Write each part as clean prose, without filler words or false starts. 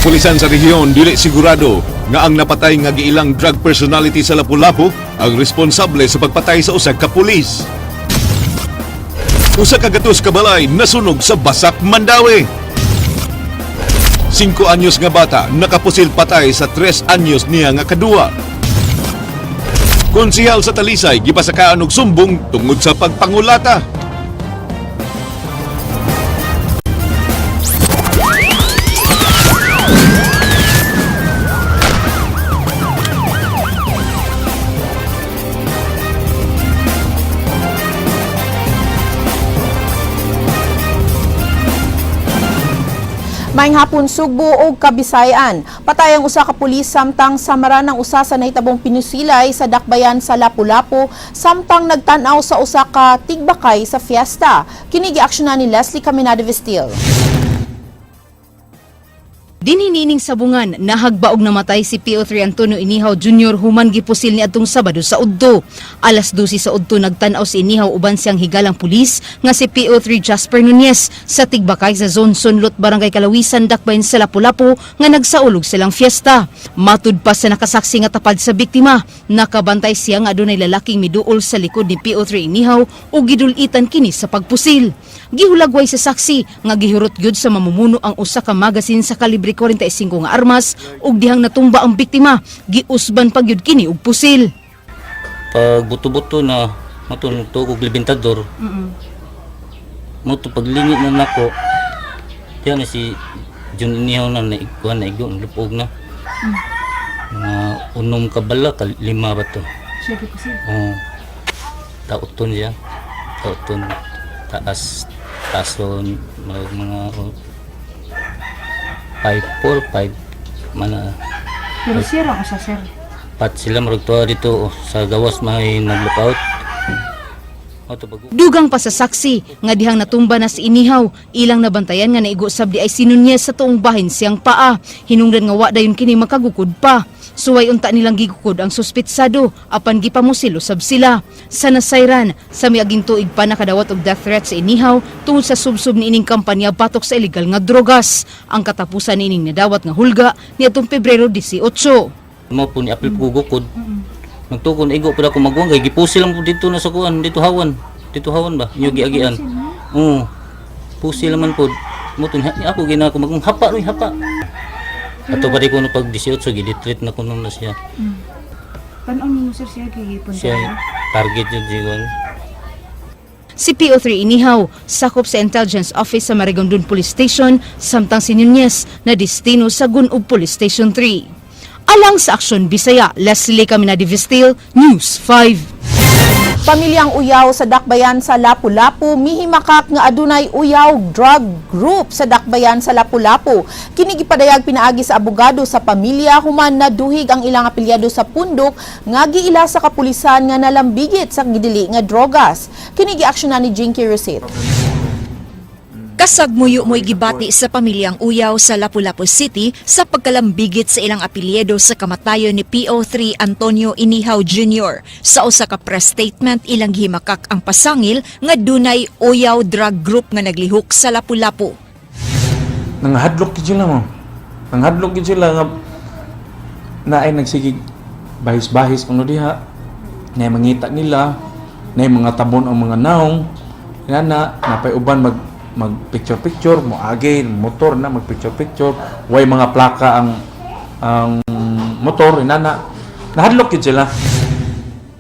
Kapulisan sa rehiyon dili sigurado nga ang napatay nga giilang drug personality sa Lapu-Lapu ang responsable sa pagpatay sa usa ka pulis. Usa ka gatos ka balay nasunog sa Basak, Mandaue. 5 anyos nga bata nakapusil patay sa 3 anyos niya nga kaduwa. Konsihal sa Talisay gipasakaan og sumbong tungod sa pagpangulata. Maayong hapon, Sugbo ug Kabisayan. Patay ang usa ka pulis samtang samaran ang usa sa nahitabong pinusilay sa dakbayan sa Lapu-Lapu samtang nagtan-aw sa usa ka tigbakay sa fiesta. Kini giaksyonan ni Leslie Caminada Vestil. Dinhi niining sabungan, nahagba og namatay si PO3 Antonio Inihaw Jr. human gipusil ni adtong Sabado sa udto. Alas 12 sa udto, nagtan-aw si Inihaw uban siyang higalang pulis nga si PO3 Jasper Nunez sa tigbakay sa Zone Sunlot, Barangay Kalawisan, Dakbayan sa Lapu-Lapu nga nagsaulog silang fiesta. Matud pa sa nakasaksi nga tapad sa biktima, nakabantay siya nga adunay lalaking miduol sa likod ni PO3 Inihaw ug gidulitan kini sa pagpusil. Gihulagway sa saksi nga gihurot gyud sa mamumuno ang usa ka magasin sa kalibre 45 nga armas ug dihang natumba ang biktima, giusban pa gyud kini og pusil. Pag buto-buto na mato nagtuog og libintador mo to, paglingi na nako diyan na si John Inihaw na naigkuhan, naigo, nalupog na mga unom ka bala ka lima ba to. Oo, tauton siya, tauton, taas taason mga 5 4 5 mana. Pero sir, ako sa sir. Pat sila murag tuwa dito, oh, sa gawas may nag-lookout. Ato bago. Dugang pa sa saksi nga dihang natumba na si Inihaw, ilang nabantayan nga naigo sab di ay si Nunez sa tuong bahin siyang paa. Hinungdan nga wa dayon kini makagukod pa. Suway unta nilang gigukod ang suspitsado apan gipamusilo sab sila. Sa nasayran, sa miaging tuig pa nakadawat og death threat sa Inihaw tungod sa subsob niining kampanya batok sa ilegal nga drogas. Ang katapusan niining nadawat nga hulga niadtong Pebrero 18. Mo po ni apil po gukod. Nagtukon igo pud ako magwang kay gipusil lang po dito na sa kuan dito hawan. Dito hawan ba? Inyo giagian. Oo. Pusil man po. Mo to ni ako gina ako magwang hapa roy hapa. Ato pa di ko no pag 18 giditreat na kuno na siya. Paano mo sir siya gigipon? Siya target yun siya. Si PO3 Inihaw, sakop sa Intelligence Office sa Marigondon Police Station, samtang si Nunez na destino sa Gunob Police Station 3. Alang sa Aksyon Bisaya, Leslie Caminadi Vestil, News 5. Pamilyang Uyaw sa Dakbayan sa Lapu-Lapu mihimakak nga adunay Uyaw Drug Group sa Dakbayan sa Lapu-Lapu. Kini gipadayag pinaagi sa abogado sa pamilya human naduhig ang ilang apelyado sa pundok nga giila sa kapulisan nga nalambigit sa gidili nga drogas. Kini giaksyonan ni Jinky Rosit. Kasagmuyo mo'y gibati sa pamilyang Uyaw sa Lapu-Lapu City sa pagkalambigit sa ilang apelyido sa kamatayon ni PO3 Antonio Inihaw Jr. Sa usa ka press statement, ilang gihimakak ang pasangil nga dunay Uyaw Drug Group nga naglihok sa Lapu-Lapu. Nangahadlok gid sila mo. Nangahadlok gid sila nga naay nagsigig bahis-bahis kuno diha. Naay mangita nila, naay mga tabon ang mga naong. Inana, napay uban mag mag picture picture mo agi motor na mag picture picture, way mga plaka ang motor, inana, nahadlok gid sila.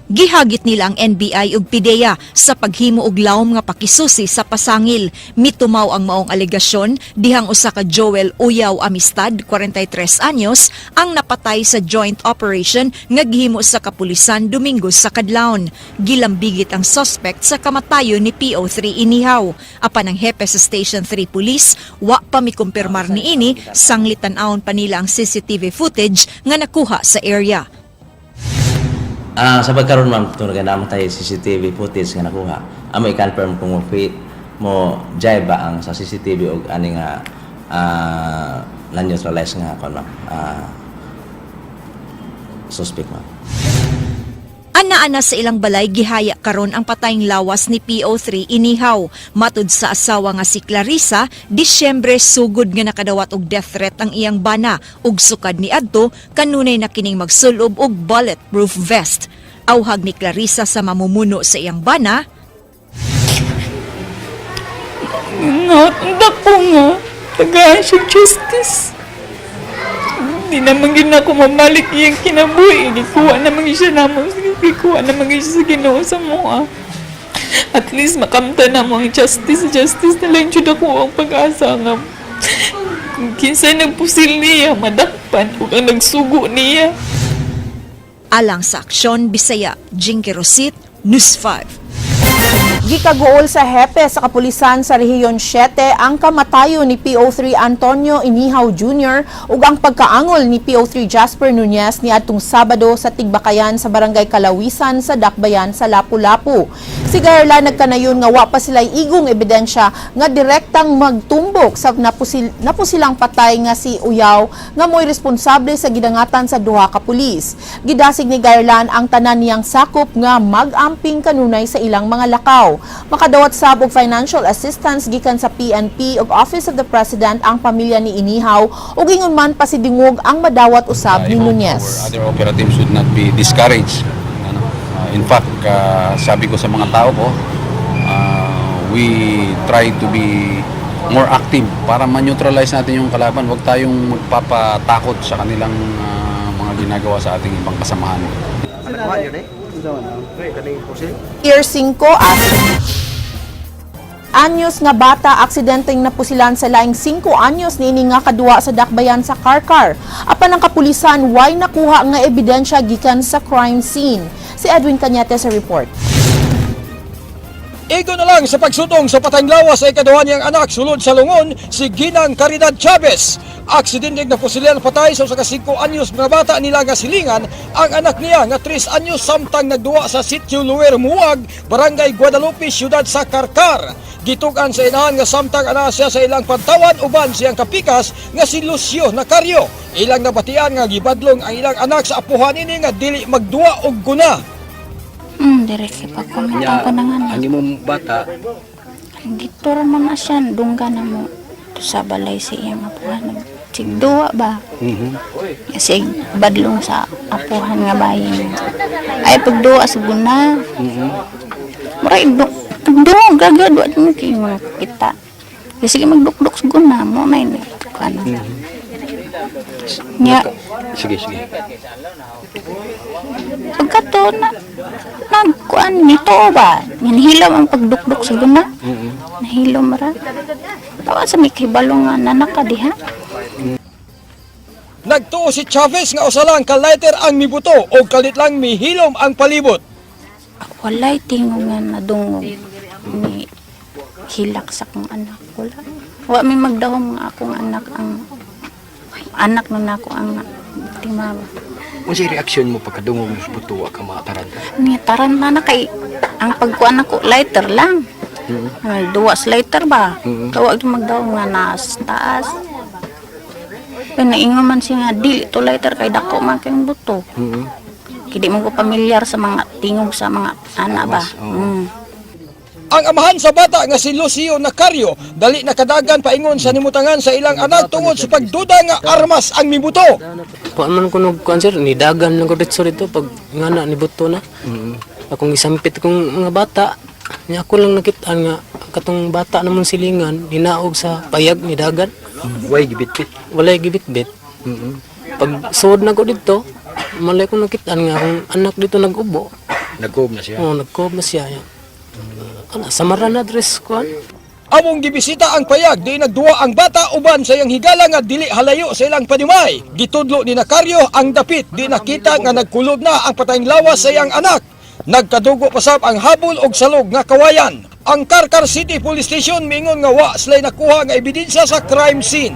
Gihagit nila ang NBI ug PDEA sa paghimo og lawom nga pakisusi sa pasangil. Mitumaw ang maong alegasyon dihang usa ka Joel Uyaw Amistad, 43 anyos, ang napatay sa joint operation nga gihimo sa kapulisan Domingo sa kadlawon. Gilambigit ang suspect sa kamatayon ni PO3 Inihaw. Apan ang hepe sa Station 3 Police, wa pa mikumpirmar niini, sanglit tan-awon pa nila ang CCTV footage nga nakuha sa area. Sa pagkaron, ma'am, tungod kay naman tayo CCTV footage nga nakuha. Amo i-confirm kung mo fit mo jive ba ang sa CCTV og ani nga na-neutralize nga kon, ma'am. Suspect, ma'am. Ana-ana sa ilang balay gihaya karon ang patayng lawas ni PO3 Inihaw. Matud sa asawa nga si Clarissa, Disyembre sugod nga nakadawat og death threat ang iyang bana ug sukad ni adto kanunay na kining magsulob og bulletproof vest. Awhag ni Clarissa sa mamumuno sa iyang bana, Dako nga. Tagaan siya justice. Hindi naman gid na ako mamalik iyang kinabuhi. Gikuha naman gid siya namo. Gikuha naman gid siya sa Ginoo sa moa. At least makamta na mo ang justice. Justice na lang jud ako ang pag-asa nga kung kinsay nagpusil niya, madakpan ug ang nagsugo niya. Alang sa Aksyon Bisaya, Jinky Rosit, News 5. Gikaguol sa hepe sa kapulisan sa Rehiyon 7 ang kamatayon ni PO3 Antonio Inihaw Jr. ug ang pagkaangol ni PO3 Jasper Nunez niadtong Sabado sa Tigbakayan sa Barangay Kalawisan sa Dakbayan sa Lapu-Lapu. Si Garla nagkanayon nga wa pa sila igong ebidensya nga direktang magtumbok sa napusilang patay nga si Uyaw nga mo'y responsable sa gidangatan sa duha ka pulis. Gidasig ni Garlan ang tanan niyang sakop nga mag-amping kanunay sa ilang mga lakaw. Makadawat sab og financial assistance gikan sa PNP ug Office of the President ang pamilya ni Inihaw ug ingon man pasidungog ang madawat usab I ni hope Nunez. our other operatives should not be discouraged. Ano? In fact, sabi ko sa mga tao ko, we try to be more active para ma-neutralize natin yung kalaban. Huwag tayong magpapatakot sa kanilang mga ginagawa sa ating ibang kasamahan. Year 5 anyos nga bata aksidenteng napusilan sa laing 5 anyos niini nga kaduwa sa dakbayan sa Carcar. Apan ang kapulisan way nakuha nga ebidensya gikan sa crime scene. Si Edwin Cañete sa report. Igo na lang sa pagsutong sa patayng lawas sa ikaduha niyang anak sulod sa lungon si Ginang Caridad Chavez. Aksidente na pusilyan patay sa usa ka 5 anyos mga bata nila nga silingan ang anak niya nga 3 anyos samtang nagduwa sa Sitio Luer Muag, Barangay Guadalupe, Siyudad sa Carcar. Gitug-an sa inahan nga samtang ana siya sa ilang pantawan uban siyang kapikas nga si Lucio Nacario. Ilang nabatian nga gibadlong ang ilang anak sa apuhan ini nga dili magduwa og guna. Dire kay pagkomentan ko na nga na. Ang imong bata, Dito ra man na siya, dungga na mo sa balay sa iyang apuhan. Sigduwa ba? Kasi badlong sa apuhan nga bayin. Ay pagduwa sa guna. Mura dungog gaga duwa mo kay mga kita. Kasi magdukduk sa guna mo na ini. Ano. Nya, Sige, sige. Pagkato na nagkuan nito ba? Nahilom ang pagdukduk sa guna. Nahilom ra. Tawa sa may kibalo nga nanaka diha. Nagtuo si Chavez nga usa lang ka lighter ang mibuto o kalit lang mihilom ang palibot. Walay tingog nga nadungog ni hilak sa akong anak. Wala. Wa mi magdahom nga akong anak ang anak na nako ang biktima ba. Unsay reaksyon mo pagkadungog mo sa buto wa ka mataranta? Ni taran na na kay ang pagkuan nako lighter lang. Ay, duwa sa lighter ba? Kawa gyud magdahom nga nas taas. Pinaingon man siya nga dili to lighter kay dako man kayong buto. Kay di mo ko pamilyar sa mga tingog sa mga ana ba. Ang amahan sa bata nga si Lucio Nacario dali nakadagan paingon sa nimutangan sa ilang anak tungod sa pagduda nga armas ang mibuto. Kuan man ko nag kuan sir, nidagan lang ko dito dito pag ngana ni buto na. Akong isampit kong mga bata, nya ako lang nakitaan nga katong bata namon silingan ninaog sa payag ni dagan. Way gibitbit. Walay gibitbit. Pag suod na ko dito, malay ko nakitaan nga akong anak dito nag-ubo. Nagkuob na siya. Oh, nagkuob na siya. Ana, samara na dress kuan. Among gibisita ang payag di nagduwa ang bata uban sa iyang higala nga dili halayo sa ilang panimay. Gitudlo ni Nacario ang dapit di nakita nga nagkulob na ang patayng lawas sa iyang anak. Nagkadugo pasab ang habol og salog nga kawayan. Ang Carcar City Police Station miingon nga wa sila'y nakuha nga ebidensya sa crime scene.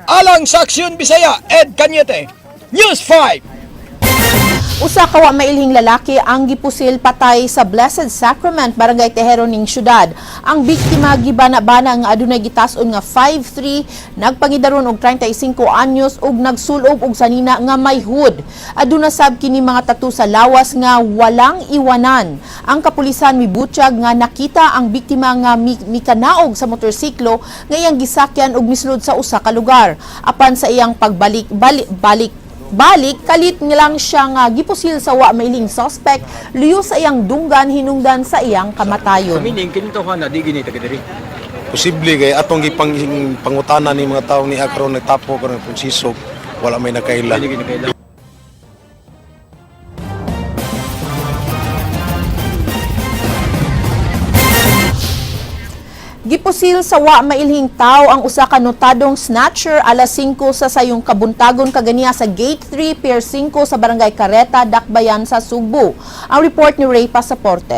Alang sa Aksyon Bisaya, Ed Cañete, News 5. Usa ka wa mailhing lalaki ang gipusil patay sa Blessed Sacrament, Barangay Tejero ning syudad. Ang biktima gibana-bana nga adunay gitas-on nga 5'3", nagpangidaron og 35 anyos ug nagsulob og sanina nga may hood. Aduna sab kini mga tattoo sa lawas nga walang iwanan. Ang kapulisan mibutyag nga nakita ang biktima nga mikanaog sa motorsiklo nga iyang gisakyan ug misulod sa usa ka lugar. Apan sa iyang pagbalik balik balik balik, kalit nga lang siya nga gipusil sa wa mailing suspect luyo sa iyang dunggan hinungdan sa iyang kamatayon. Meaning kini tawhana di gini taga diri. Posible kay atong gipang pangutana ni mga tawo ni karon nagtapo karon kung sisog wala may nakaila. Gipusil sa wa mailhing tao ang usa ka notadong snatcher alas 5 sa sayong kabuntagon kaganiya sa Gate 3, Pier 5 sa Barangay Careta, Dakbayan sa Sugbo. Ang report ni Ray Pasaporte.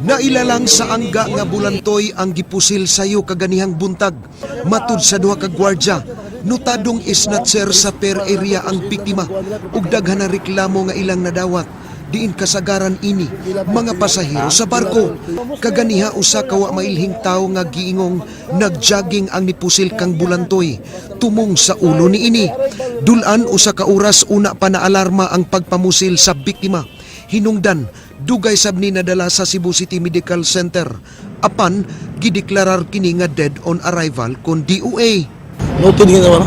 Nailalang sa angga nga bulantoy ang gipusil sayo kaganihang buntag matud sa duha ka gwardya. Notadong isnatser sa per area ang biktima ug daghan ang reklamo nga ilang nadawat diin kasagaran ini mga pasahero sa barko. Kaganiha usa ka wa mailhing tawo nga giingong nagjogging ang nipusil kang bulantoy tumong sa ulo niini. Dulan usa ka oras una pa na alarma ang pagpamusil sa biktima. Hinungdan dugay sab ni nadala sa Cebu City Medical Center apan gideklarar kini nga dead on arrival kon DOA. Noted nga naman.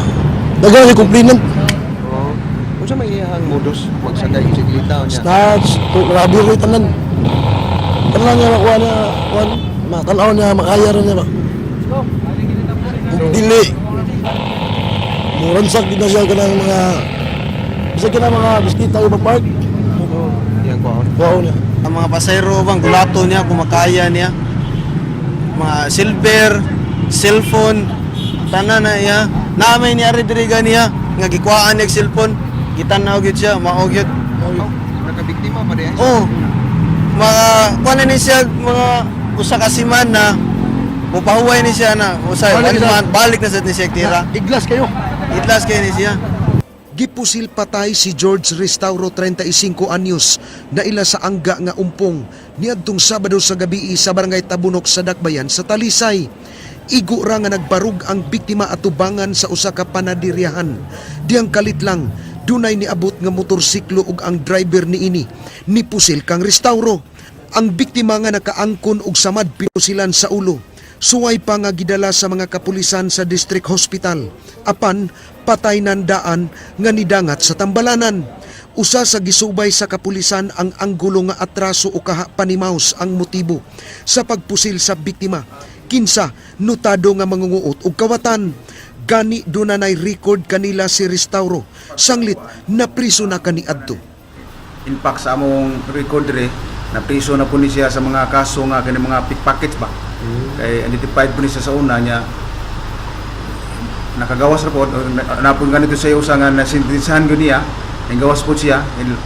Daghan ni complainant. Unsa may iyang modus magsakay bisikleta niya? Snatch, to grabe ko tanan. Tanan niya makuha niya, kuan, matanaw niya, makaya rin niya ba. Kung dili, muransak din na siya kanang mga bisag kanang mga biskita yung park. Iyang kuhaon. Kuhaon niya. Ang mga pasayro bang gulato niya, kumakaya niya. Mga silver, cellphone, tanan na iya. Naamay niya rin diri niya nga gikuhaan niya og cellphone. Gitan-aw gyud siya, mao gyud. Nakabiktima pa diay. Oh. Mga kuan na ni siya mga usa ka semana mupahuway ni siya na usa Balik one na. month balik na sad ni siya tira. Iglas kayo. Iglas kayo ni siya. Gipusil patay si George Restauro, 35 anyos, na ila sa angga nga umpong niadtong Sabado sa gabi sa Barangay Tabunok sa Dakbayan sa Talisay. Igo ra nga nagbarug ang biktima atubangan sa usa ka panaderyahan. Diyang kalit lang dunay niabot nga motorsiklo ug ang driver niini nipusil kang Restauro. Ang biktima nga nakaangkon og samad pinusilan sa ulo. Suway pa nga gidala sa mga kapulisan sa District Hospital. Apan patay nandaan nga nidangat sa tambalanan. Usa sa gisubay sa kapulisan ang anggulo nga atraso o kaha panimaus ang motibo sa pagpusil sa biktima. Kinsa notado nga mangunguot og kawatan. Gani dunanay record kanila si Restauro. Sanglit na priso na kaniadto. In fact, sa among record re, na priso na po ni siya sa mga kaso nga kani mga pickpockets ba. Kay identified po ni siya sa una niya, nakagawas ra po napon ganito sa usa nga nasintisahan gyud niya, ang gawas po siya. And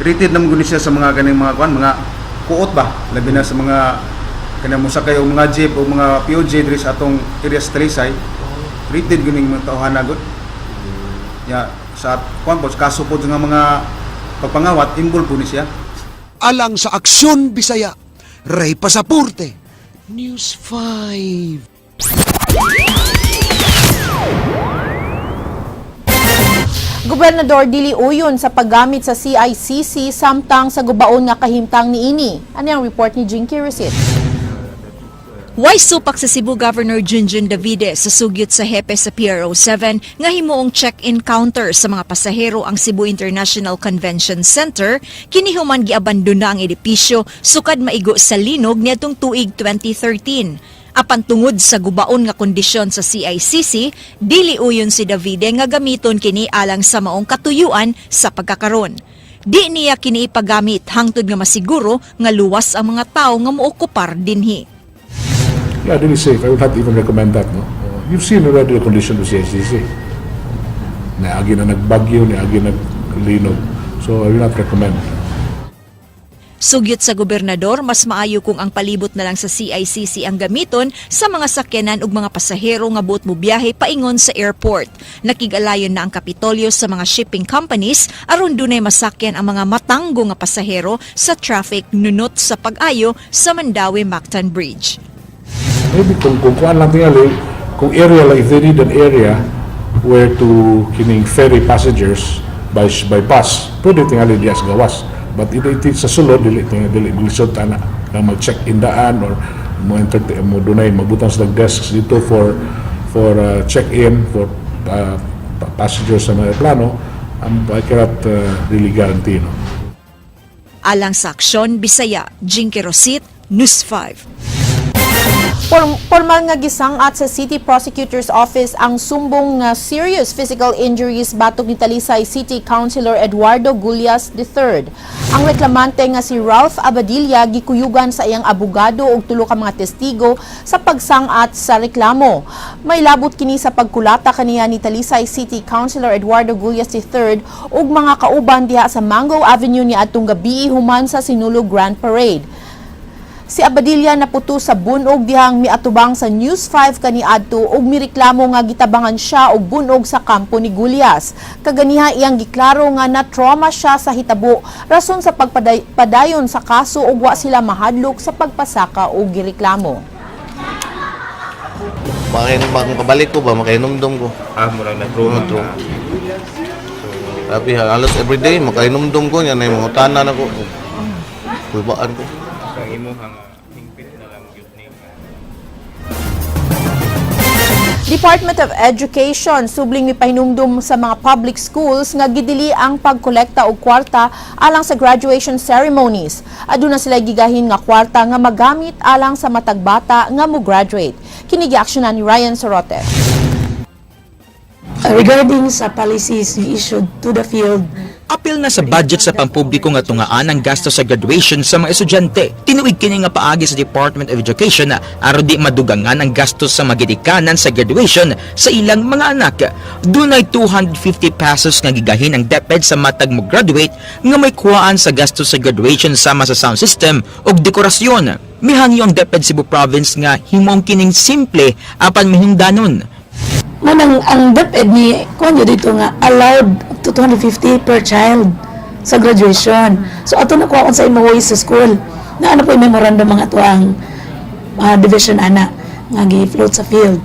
rated naman gyud ni siya sa mga kaning mga kuan, mga kuot ba, labi na sa mga kanang mosakay og mga jeep o mga POJ diri sa atong area sa Talisay, rated gyud ning mga tawhana gud ya sa kuan po, sa kaso po nga mga pagpangawat, involved po ni siya. Alang sa Aksyon Bisaya, Ray Pasaporte, News 5. Gobernador dili uyon sa paggamit sa CICC samtang sa gubaon nga kahimtang niini. Ano ang report ni Jinky Recit? Way supak sa Cebu Governor Junjun Davide sa sugyot sa hepe sa PRO7 nga himuong check-in counter sa mga pasahero ang Cebu International Convention Center, kini human giabandona ang edipisyo sukad maigo sa linog niadtong tuig 2013. Apan tungod sa gubaon nga kondisyon sa CICC, dili uyon si Davide nga gamiton kini alang sa maong katuyuan sa pagkakaron. Di niya kini ipagamit hangtod nga masiguro nga luwas ang mga tawo nga mookupar dinhi. Yeah, really safe. I would not even recommend that. No, you've seen already the condition of CICC. Naagi na nagbagyo, naagi naglinog. So I will not recommend. Sugyot sa gobernador, mas maayo kung ang palibot na lang sa CICC ang gamiton sa mga sakyanan ug mga pasahero nga buot mo biyahe paingon sa airport. Nakig-alayon na ang Kapitolyo sa mga shipping companies aron dunay masakyan ang mga matanggo nga pasahero sa traffic nunot sa pag-ayo sa Mandaue Mactan Bridge. Maybe kung kuan lang tingali, kung area lang, if they need an area where to kining ferry passengers by bus, pwede tingali diya sa gawas. But ito sa sulod, dili tingali, dili maglisod tana na mag-check in daan or mo entertain mo dunay magbutang sa desks dito for check-in for passengers sa mga aeroplano. I cannot really guarantee, no. Alang sa Aksyon Bisaya, Jinky Rosit, News 5. Formal nga gisangat sa City Prosecutor's Office ang sumbong nga serious physical injuries batok ni Talisay City Councilor Eduardo Gullas III. Ang reklamante nga si Ralph Abadilla gikuyugan sa iyang abogado ug tulo ka mga testigo sa pagsangat sa reklamo. May labot kini sa pagkulata kaniya ni Talisay City Councilor Eduardo Gullas III ug mga kauban diha sa Mango Avenue ni adtong gabii human sa Sinulog Grand Parade. Si Abadilla naputo sa bunog dihang miatubang sa News 5 kaniadto ug mireklamo nga gitabangan siya og bunog sa kampo ni Gullas. Kaganiha iyang giklaro nga na-trauma siya sa hitabo rason sa pagpadayon sa kaso ug wa sila mahadlok sa pagpasaka og gireklamo. Bakit bang pabalik ko ba makainomdom ko? Ah, murag na trauma ka. Sabi halos everyday makainomdom ko niya na yung mga tanan ako. Kulbaan ko. So ang imuhang hingpit na lang gyud ni Department of Education subling mipahinumdum sa mga public schools nga gidili ang pagkolekta og kwarta alang sa graduation ceremonies. Aduna sila gigahin nga kwarta nga magamit alang sa matag bata nga mo graduate. Kini giaksyonan ni Ryan Sorote. Regarding sa policies we issued to the field. Apil na sa budget sa pampubliko nga tungaan ang gasto sa graduation sa mga estudyante. Tinuig kini nga paagi sa Department of Education na aron di madugangan ang gastos sa magidikanan sa graduation sa ilang mga anak. Dunay 250 pesos nga gigahin ang DepEd sa matag mo graduate nga may kuhaan sa gastos sa graduation sama sa sound system ug dekorasyon. Mihangyo ang DepEd Cebu Province nga himong kining simple apan mahingdanon. Manang ang DepEd ni kuan dito nga allowed up to 250 per child sa graduation. So ato na kuha sa imo sa school. Na ano po yung memorandum mga tuang division ana nga gi-float sa field.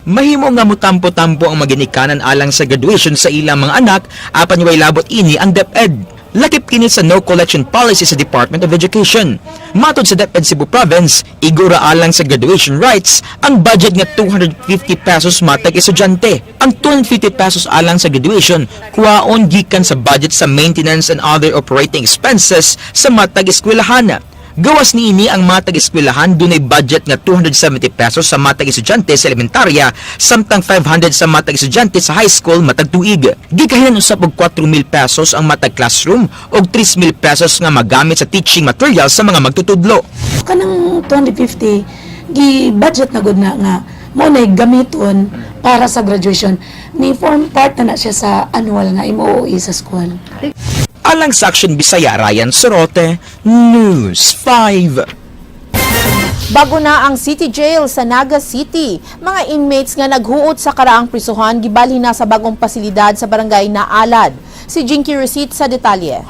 Mahimo nga mutampo-tampo ang maginikanan alang sa graduation sa ilang mga anak apan way labot ini ang DepEd. Lakip kini sa no collection policy sa Department of Education. Matod sa DepEd Cebu Province, igura alang sa graduation rites ang budget nga 250 pesos matag estudyante. Ang 250 pesos alang sa graduation kuwaon gikan sa budget sa maintenance and other operating expenses sa matag eskwelahan. Gawas niini, ang matag eskwelahan dunay budget nga 270 pesos sa matag estudyante sa elementarya samtang 500 sa matag estudyante sa high school matag tuig. Gigahinan usab og 4,000 pesos ang matag classroom og 3,000 pesos nga magamit sa teaching materials sa mga magtutudlo. Kanang 250 gi-budget na gud na nga mo na gamiton para sa graduation. Ni form part na na siya sa annual nga MOOE sa school. Alang sa Action Bisaya, Ryan Sorote, News 5. Bago na ang City Jail sa Naga City. Mga inmates nga naghuot sa karaang prisuhan gibalhin na sa bagong pasilidad sa barangay Naalad. Si Jinky Receipt sa detalye.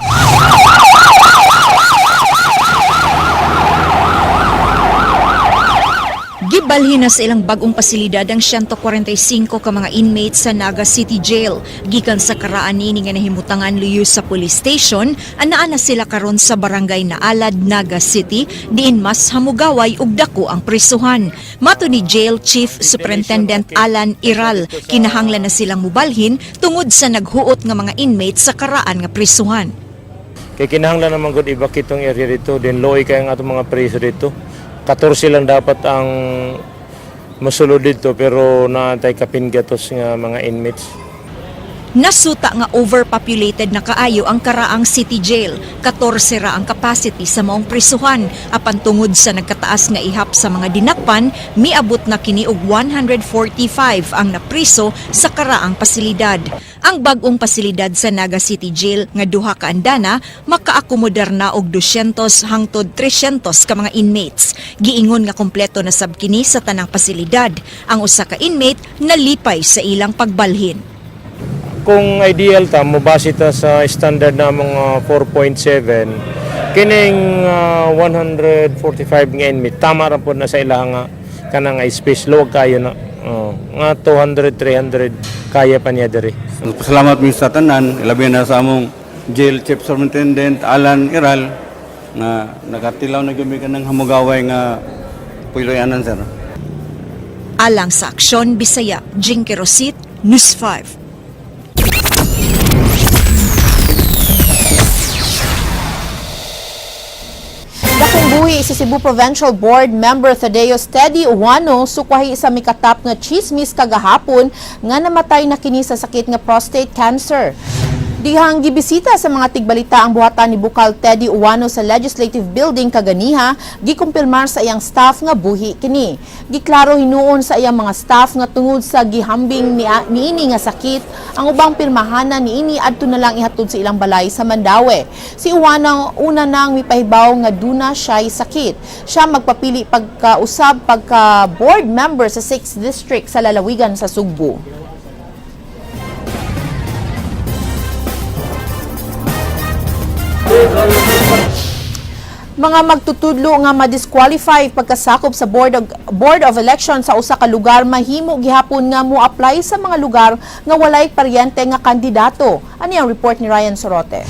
Gibalhin na sa ilang bagong pasilidad ang 145 ka mga inmates sa Naga City Jail. Gikan sa karaan niini nga nahimutangan luyo sa police station, anaa na sila karon sa barangay Naalad, Naga City, diin mas hamugaway ug dako ang prisuhan. Mato ni Jail Chief Superintendent Alan Iral, kinahanglan na silang mubalhin tungod sa naghuot nga mga inmates sa karaan nga prisuhan. Kay kinahanglan naman gud i-vacate tong area dito, then looy kay ang atong mga preso dito. 14 lang dapat ang mosulod dito pero naantay kapin gatos nga mga inmates. Nasuta nga overpopulated na kaayo ang karaang city jail. 14 ra ang capacity sa maong prisuhan. Apan tungod sa nagkataas nga ihap sa mga dinakpan, miabot na kini og 145 ang napriso sa karaang pasilidad. Ang bag-ong pasilidad sa Naga City Jail nga duha ka andana makaakomodar na og 200 hangtod 300 ka mga inmates. Giingon nga kompleto na sab kini sa tanang pasilidad. Ang usa ka inmate nalipay sa ilang pagbalhin. Kung ideal ta, mobase ta sa standard na mga 4.7, kining 145 nga inmate, tama ra pod na sa ilaha nga kanang space, luwag kayo na. Oh, nga 200, 300 kaya pa niya diri. Salamat mi sa tanan, ilabi na sa among jail chief superintendent Alan Iral nga nakatilaw na gyud mi kanang hamugaway nga puloy-anan, sir. Alang sa Aksyon Bisaya, Jinky Rosit, News 5. Dakong buhi si Cebu Provincial Board Member Thaddeus Teddy Uwano sukwahi sa mikatap nga chismis kagahapon nga namatay na kini sa sakit nga prostate cancer. Dihang gibisita sa mga tigbalita ang buhatan ni Bukal Teddy Uwano sa Legislative Building kaganiha, gikumpirmar sa iyang staff nga buhi kini. Giklaro hinuon sa iyang mga staff nga tungod sa gihambing niini nga sakit, ang ubang pirmahanan niini adto na lang ihatod sa ilang balay sa Mandaue. Si Uwano una nang mipahibaw nga duna siya'y sakit. Siya magpapili pagkausab pagka board member sa 6th District sa lalawigan sa Sugbo. Mga magtutudlo nga ma-disqualify pagkasakop sa Board of Election sa usa ka lugar mahimo gihapon nga mo-apply sa mga lugar nga walay paryente nga kandidato. Ani ang report ni Ryan Sorote.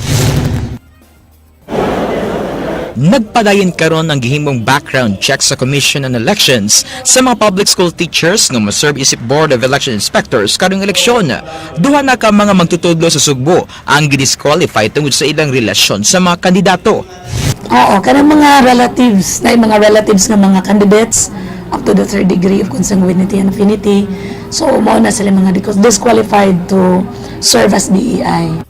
Nagpadayon karon ang gihimong background check sa Commission on Elections sa mga public school teachers nga mo-serve isip Board of Election Inspectors karong eleksyon. Duha na ka mga magtutudlo sa Sugbo ang gidisqualify tungod sa ilang relasyon sa mga kandidato. Oo, kanang mga relatives, na mga relatives ng mga candidates up to the third degree of consanguinity and affinity. So, mao na sila mga disqualified to serve as BEI.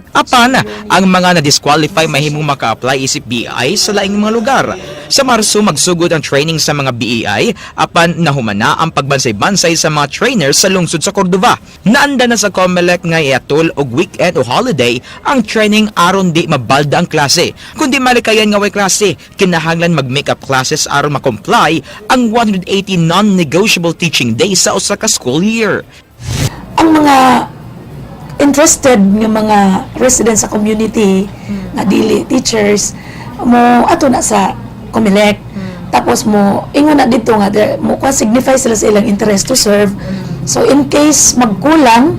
Apan, ang mga na-disqualify mahimong maka-apply isip BEI sa laing mga lugar. Sa Marso magsugod ang training sa mga BEI apan nahumana ang pagbansay-bansay sa mga trainers sa lungsod sa Cordova. Naanda na sa COMELEC nga iatol og weekend o holiday ang training aron di mabalda ang klase. Kundi malikayan nga way klase, kinahanglan mag-make up classes aron ma-comply ang 180 non-negotiable teaching days sa usa ka school year. Ang mga interested nga mga residents sa community nga dili teachers mo ato na sa COMELEC. Tapos mo ingon na dito nga mo kuan, signify sila sa ilang interest to serve. So in case magkulang,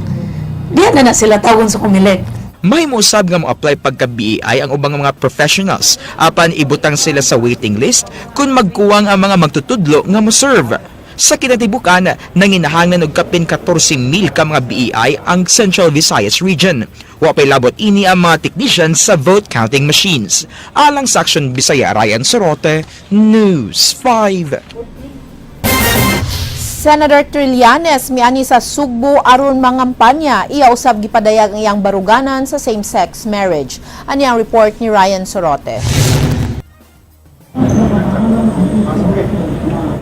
diya na na sila tawgon sa COMELEC. Mahimo usab nga mo-apply pagka BEI ang ubang mga professionals apan ibutang sila sa waiting list kung magkuwang ang mga magtutudlo nga mo-serve. Sa kinatibukan, nanginahanglan og kapin 14,000 ka mga BEI ang Central Visayas Region. Wa pay labot ini ang mga technicians sa vote counting machines. Alang sa Action Bisaya, Ryan Sorote, News 5. Senator Trillanes miani sa Sugbo aron mangampanya, iya usab gipadayag ang iyang baruganan sa same-sex marriage. Ani ang report ni Ryan Sorote.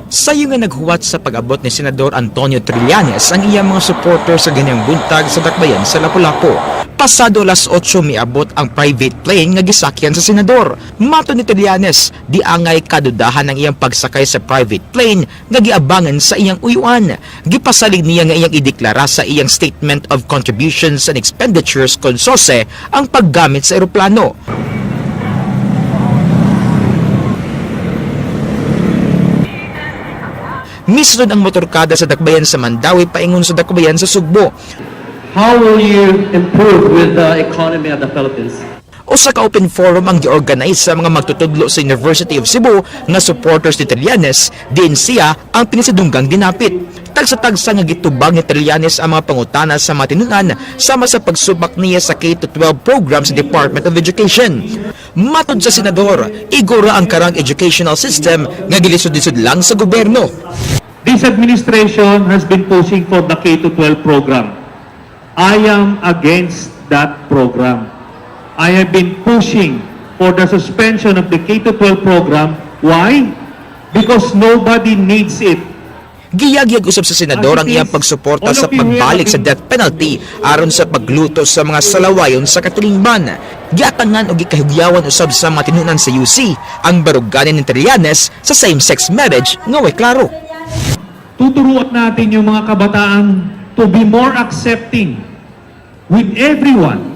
Sayo nga naghuwat sa pag-abot ni Senador Antonio Trillanes ang iyang mga supporter sa ganyang buntag sa Dakbayan sa Lapu-Lapu. Pasado alas 8 miabot ang private plane nga gisakyan sa senador. Matod ni Trillanes, di angay kadudahan ang iyang pagsakay sa private plane nga giabangan sa iyang uyuan. Gipasalig niya nga iyang ideklara sa iyang Statement of Contributions and Expenditures kon SOCE ang paggamit sa eroplano. Misunod ang motorkada sa Dakbayan sa Mandaue paingon sa Dakbayan sa Sugbo. How will you improve with the economy of the Philippines? Usa ka open forum ang giorganize sa mga magtutudlo sa University of Cebu nga supporters ni Trillanes, diin siya ang pinasadunggang dinapit. Tagsa-tagsa nga gitubag ni Trillanes ang mga pangutana sa mga tinunan sama sa pagsubak niya sa K-12 program sa Department of Education. Matod sa senador, igora ang karang educational system nga gilisod-lisod lang sa gobyerno. This administration has been pushing for the K-12 program. I am against that program. I have been pushing for the suspension of the K-12 program. Why? Because nobody needs it. Giyagyag usab sa senador ang iyang pagsuporta sa pagbalik sa death penalty aron sa pagluto sa mga salawayon sa katilingban. Giatangan og gikahugyawan usab sa mga tinunan sa UC ang baruganan ni Trillanes sa same-sex marriage nga way klaro. Tuturuan natin yung mga kabataan to be more accepting with everyone.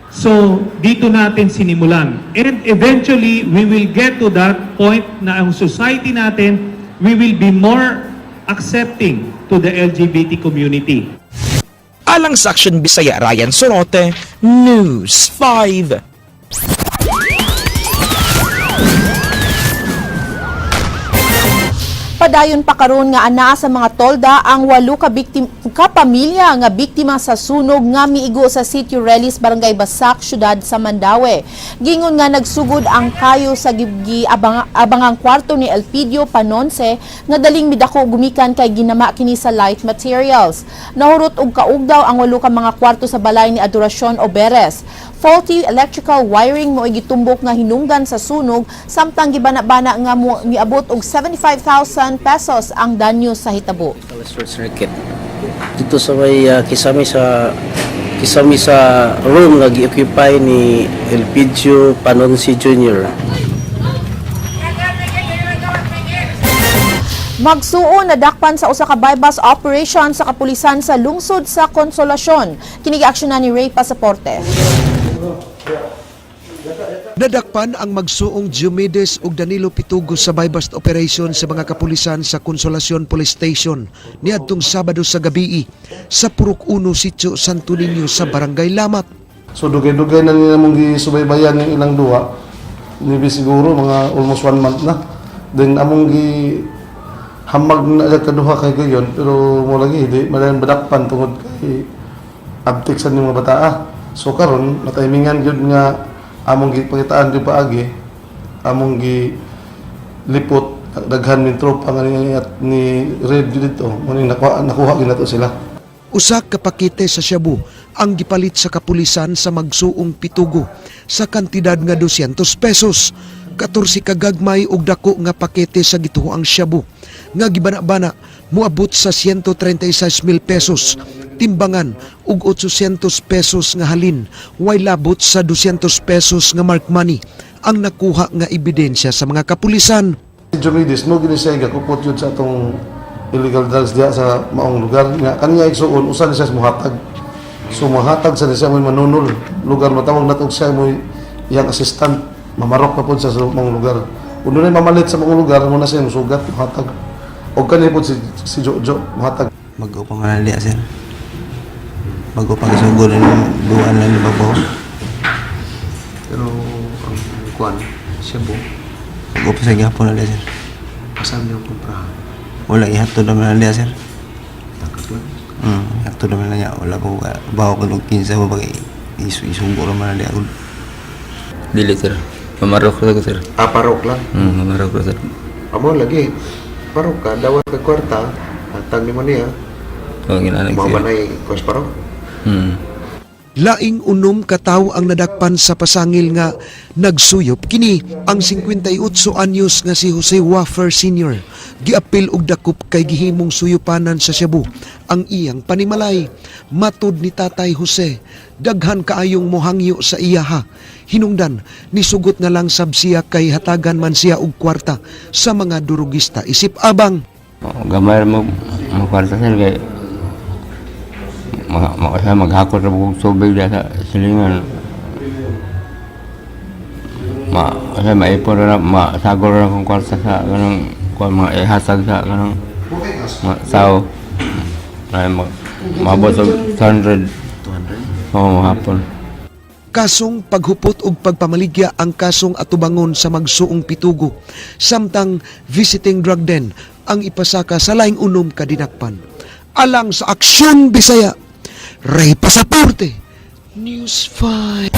So, dito natin sinimulan. And eventually, we will get to that point na ang society natin, we will be more accepting to the LGBT community. Alang sa Action Bisaya, Ryan Sorote, News 5. Padayon pa karon nga anaa sa mga tolda ang walo ka biktim ka pamilya nga biktima sa sunog nga miigo sa Sitio Relis, Barangay Basak, syudad sa Mandaue. Gingon nga nagsugod ang kayo sa gibgi abangang kwarto ni Elpidio Panonse nga daling midako gumikan kay ginama kini sa light materials. Nahurot og kaugdaw ang walo ka mga kwarto sa balay ni Adoracion Oberes. Faulty electrical wiring mo gitumbok nga hinungdan sa sunog, samtang gibana-bana nga miabot og 75,000 pesos ang danyo sa hitabo. Short circuit dito sa may kisame sa room nga gi-occupy ni Elpidio Panonsi Jr. Magsuo nadakpan sa usa ka buy-bust operation sa kapulisan sa lungsod sa Consolacion. Kini giaksyonan ni Ray Pasaporte. Nadakpan ang magsuong Diomedes ug Danilo Pitugo sa buy-bust operation sa mga kapulisan sa Consolacion Police Station niadtong Sabado sa gabii sa Purok 1, Sitio Santo Niño sa Barangay Lamat. So dugay-dugay na nila mong gisubaybayan yung ilang duha. Maybe siguro mga almost one month na. Then among gi hamag na agad kaduha kay gayon, pero mo lagi di malayan badakpan tungod kay abtik sa mga bataa. So karon nataymingan gyud nga among gipakitaan gyud paagi, among gi lipot daghan min tropa nga ni, at ni Red gyud dito mo ning nakuha gyud nato sila. Usa ka pakete sa shabu ang gipalit sa kapulisan sa magsuong Pitugo sa kantidad nga 200 pesos. 14 ka gagmay og dako nga pakete sa gituoang shabu nga gibana-bana moabot sa 136,000 pesos. Timbangan og 800 pesos nga halin, way labot sa 200 pesos nga mark money ang nakuha nga ebidensya sa mga kapulisan. Si Diomedes mo gini siya gakupot yun sa atong illegal drugs diya sa maong lugar nga kanya igsuon usa ni siya sa muhatag. So muhatag sa ni siya mo'y manunol lugar, matawag nato siya mo'y iyang assistant, mamarok na pod siya sa maong lugar. Kung dunay mamalit sa maong lugar mo na siya musugat, muhatag. Og kani pod si Jojo muhatag. Bago pa man diya, sir. Bago pa gisugod ang duan lang ni babaw. Pero ang kuan, shabu, Bago pa sa gihapon na diya, sir. Asa niyo kumpra? Wala, ihatod naman na diya, sir. Takas lang. Ihatod naman na niya. Wala ko bawo ko og kinsa mo bagay isugo naman na diya. Dili, sir. Mamarok ko, sir. Ah, parok lang. Mamarok ko, sir. Amo lagi. Parok ka, dawat ka kwarta, hatag nimo niya. Oh, ginanag Mao siya. ba nay kos parok? Laing 6 ka tawo ang nadakpan sa pasangil nga nagsuyop kini. Ang 58 anyos nga si Jose Wafer Sr. giapil og dakop kay gihimong suyupanan sa shabu ang iyang panimalay. Matud ni Tatay Jose, daghan kaayong mohangyo sa iyaha. Hinungdan nisugot na lang sab siya kay hatagan man siya og kwarta sa mga durugista isip abang. Oh, gamay mo mo kwarta, sir, kay ma maghakot ra og tubig diya sa silingan. Ma sa maipon ra, masagol ra akong kwarta sa kanang kuan, mga ihatag sa kanang mga tao. Ay maabot og 200. 200. Oo, hapon. Kasong paghupot og pagpamaligya ang kasong atubangon sa magsuong Pitugo, samtang visiting drug den ang ipasaka sa laing 6 ka dinakpan. Alang sa Aksyon Bisaya, Ray Pasaporte, News 5.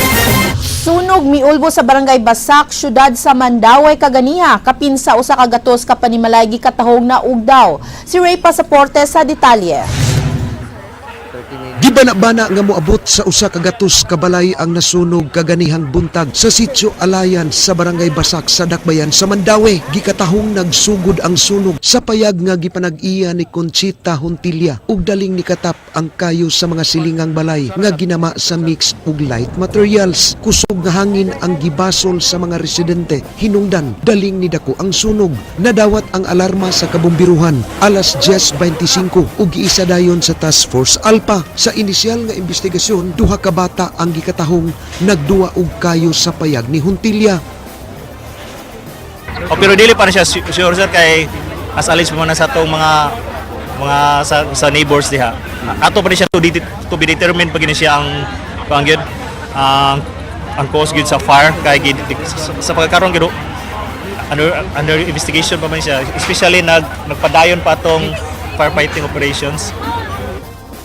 Sunog miulbo sa Barangay Basak, syudad sa Mandaue kaganiha, kapin sa 100 ka panimalay gikatahong na ugdaw. Si Ray Pasaporte sa detalye. Gibana-bana nga moabot sa 100 ka balay ang nasunog kaganihang buntag sa Sitio Alliance sa Barangay Basak sa Dakbayan sa Mandaue. Gikatahong nagsugod ang sunog sa payag nga gipanag-iya ni Conchita Huntilla ug daling nikatap ang kayo sa mga silingang balay nga ginama sa mix ug light materials. Kusog nga hangin ang gibasol sa mga residente. Hinungdan, daling nidako ang sunog. Nadawat ang alarma sa kabumbiruhan alas 10:25 ug giisa dayon sa Task Force Alpha. Sa inisyal nga investigasyon, duha ka bata ang gikatahong nagduwa og kayo sa payag ni Huntilla. O, pero dili pa na siya sure, sir, kay as alleged pa man na sa atong mga sa neighbors diha. Ato pa ni siya to be determined pa gini siya ang kuan gyud ang cause gyud sa fire kay gid, sa pagkakaroon gyud under investigation pa man siya, especially nagpadayon pa atong firefighting operations.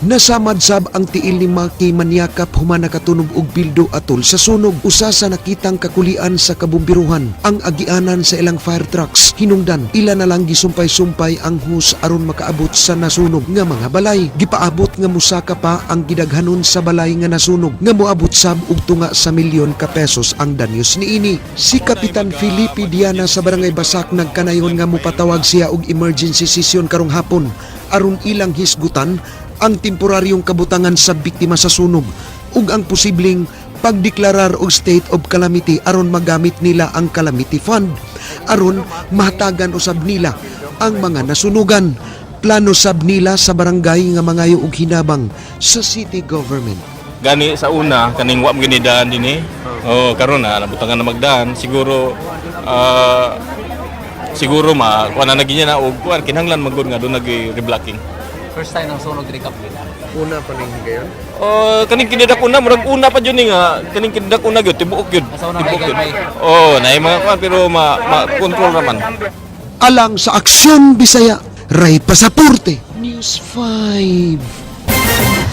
Nasamad sab ang tiil ni Maki Manyakap human nakatunog og bildo atol sa sunog. Usa sa nakitang kakulian sa kabumbiruhan ang agianan sa ilang fire trucks. Hinungdan, ila na lang gisumpay-sumpay ang hose aron makaabot sa nasunog nga mga balay. Gipaabot nga musaka pa ang gidaghanon sa balay nga nasunog nga moabot sab og tunga sa milyon ka pesos ang danyos niini. Si Kapitan Felipe Diana sa Barangay Basak nagkanayon nga mopatawag siya og emergency session karong hapon aron ilang hisgutan ang temporaryong kabutangan sa biktima sa sunog ug ang posibleng pagdeklarar og state of calamity aron magamit nila ang calamity fund aron mahatagan usab nila ang mga nasunugan. Plano sab nila sa barangay nga mangayo og hinabang sa city government. Gani sa una kaning wa man daan dinhi. Oh, karon na nabutangan na magdaan siguro, siguro ma kuan na nagyan na og kuan, kinahanglan magud nga doon nag reblocking. First time ng sunog diri, Kap? Una pa ning higayon? Oh, kaning kinidak una, murag una pa jud ni nga kaning kinidak una gyud, tibuok gyud. Tibuok gyud. Oh, naay mga kuan pero ma control raman. Alang sa Aksyon Bisaya, Ray Pasaporte, News 5.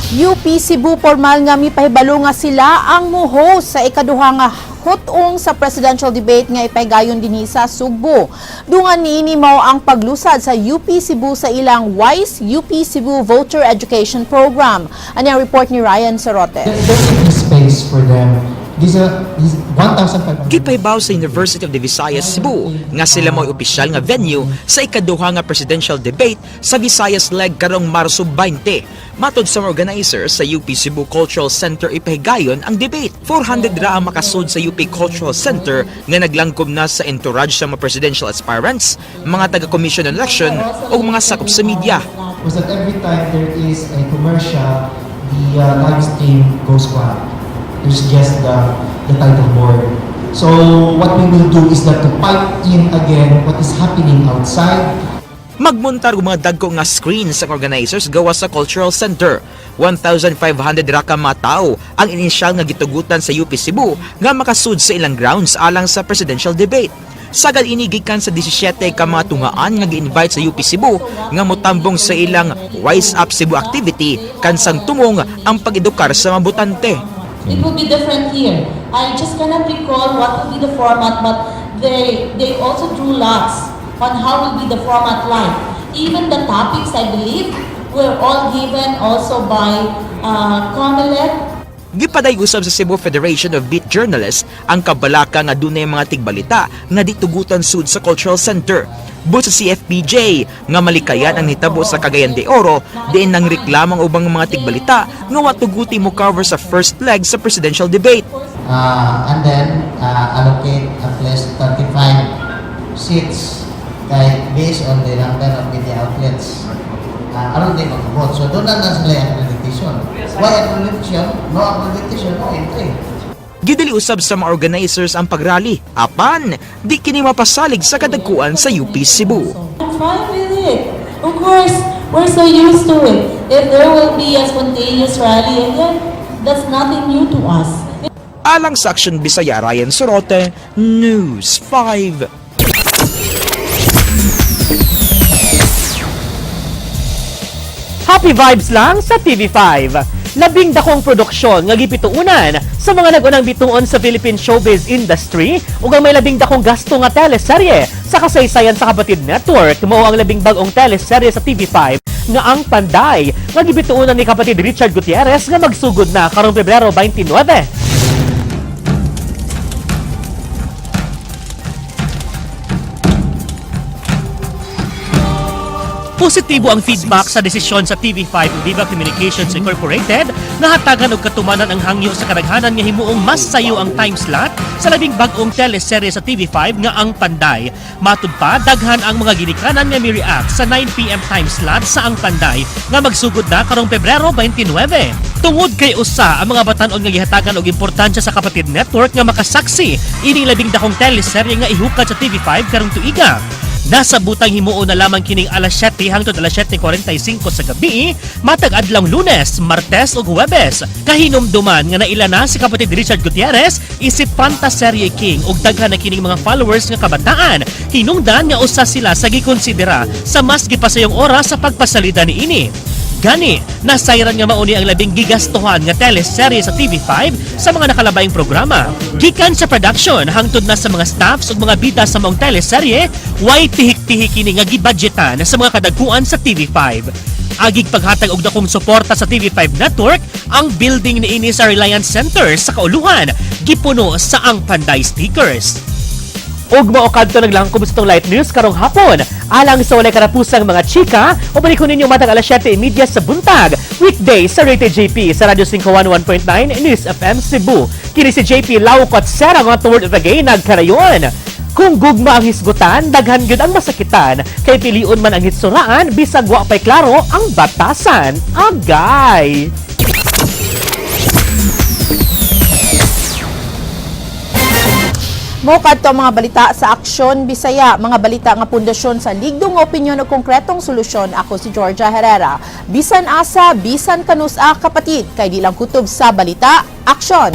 UP Cebu formal nga mipahibalo nga sila ang mo-host sa ikaduha nga hut-ong sa presidential debate nga ipahigayon dinhi sa Sugbo. Dungan niini mao ang paglusad sa UP Cebu sa ilang WISE UP Cebu Voter Education Program. Ani ang report ni Ryan Sorote. There should be space for them. These 1,500. Gipahibaw sa University of the Visayas Cebu nga sila mo'y opisyal nga venue sa ikaduha nga presidential debate sa Visayas Leg karong Marso 20. Matod sa mga organizer, sa UP Cebu Cultural Center ipahigayon ang debate. 400 ra ang makasud sa UP Cultural Center nga naglangkob na sa entourage sa mga presidential aspirants, mga taga-commission on election o mga sakop sa media. Was that every time there is a commercial, the live stream goes quiet. There's just the title board. So what we will do is that to pipe in again what is happening outside. Magmontar og mga dagko nga screens ang organizers gawas sa Cultural Center. 1,500 ra ka mga tao ang inisyal nga gitugutan sa UP Cebu nga makasud sa ilang grounds alang sa presidential debate. Sagad ini gikan sa 17 ka mga tungaan nga gi-invite sa UP Cebu nga motambong sa ilang Wise Up Cebu activity kansang tumong ang pag-edukar sa mga botante. It will be different here. I just cannot recall what will be the format, but they also drew lots on how will be the format like. Even the topics, I believe, were all given also by COMELEC. Gipaday usab sa Cebu Federation of Beat Journalists ang kabalaka nga dunay mga tigbalita nga ditugutan sud sa Cultural Center. Buot sa CFPJ nga malikayan ang nitabo sa Cagayan de Oro diin nang reklamo ang ubang mga tigbalita nga wa tuguti mo cover sa first leg sa presidential debate. And then allocate at least 35 seats kay based on the number of media outlets. Aron di mag-vote. So doon na na sila yung accreditation. Why accreditation? No accreditation, no entry. Gidali usab sa mga organizers ang pagrally. Apan, di kini mapasalig sa kadagkuan sa UP Cebu. I'm fine with it. Of course, we're so used to it. If there will be a spontaneous rally again, that's nothing new to us. Alang sa Action Bisaya, Ryan Sorote, News 5. Happy vibes lang sa TV5. Labing dakong produksyon nga gipituunan sa mga nag-unang bituon sa Philippine showbiz industry ug ang may labing dakong gasto nga teleserye sa kasaysayan sa Kapatid Network, mao ang labing bag-ong teleserye sa TV5 nga Ang Panday nga gibituonan ni kapatid Richard Gutierrez nga magsugod na karong Pebrero 29. Positibo ang feedback sa desisyon sa TV5 ug Viva Communications Incorporated nga hatagan og katumanan ang hangyo sa kadaghanan nga himuong mas sayo ang time slot sa labing bag-ong teleserye sa TV5 nga Ang Panday. Matud pa, daghan ang mga ginikanan nga mi-react sa 9 p.m. time slot sa Ang Panday nga magsugod na karong Pebrero 29. Tungod kay usa ang mga batan-on nga gihatagan og importansya sa Kapatid Network nga makasaksi ining labing dakong teleserye nga ihukat sa TV5 karong tuiga. Nasa butang himuon na lamang kining alas 7 hangtod alas 7:45 sa gabi, matag adlawng Lunes, Martes ug Huwebes. Kahinumduman nga naila na si kapatid Richard Gutierrez isip Fantaserye King ug daghan na kining mga followers nga kabataan. Hinungdan nga usa sila sa gikonsidera sa mas gipasayong oras sa pagpasalida niini. Gani, nasayran nga mauni ang labing gigastuhan nga teleserye sa TV5 sa mga nakalabayng programa. Gikan sa production hangtod na sa mga staffs ug mga bida sa maong teleserye, way tihik-tihik kini nga gibudgetan sa mga kadagkuan sa TV5. Agig paghatag og dakong suporta sa TV5 Network, ang building niini sa Reliance Center sa Kauluhan, gipuno sa Ang Panday stickers. Ug mao kadto naglangkob sa atong Light News karong hapon. Alang sa walay karapusang mga chika, ubani ko ninyo matag alas 7:30 sa buntag. Weekday sa Rated JP sa Radyo 511.9 News FM Cebu. Kini si JP Laucot Sera nga toward of the gay nagkarayon. Kung gugma ang hisgutan, daghan gyud ang masakitan. Kay piliun man ang hitsuraan, bisag wa pay klaro ang batasan. Agay! Mo kadto ang mga balita sa Aksyon Bisaya, mga balita nga pundasyon sa ligdong opinyon o konkretong solusyon. Ako si Georgia Herrera. Bisan asa, bisan kanus-a kapatid, kay di lang kutob sa balita, aksyon.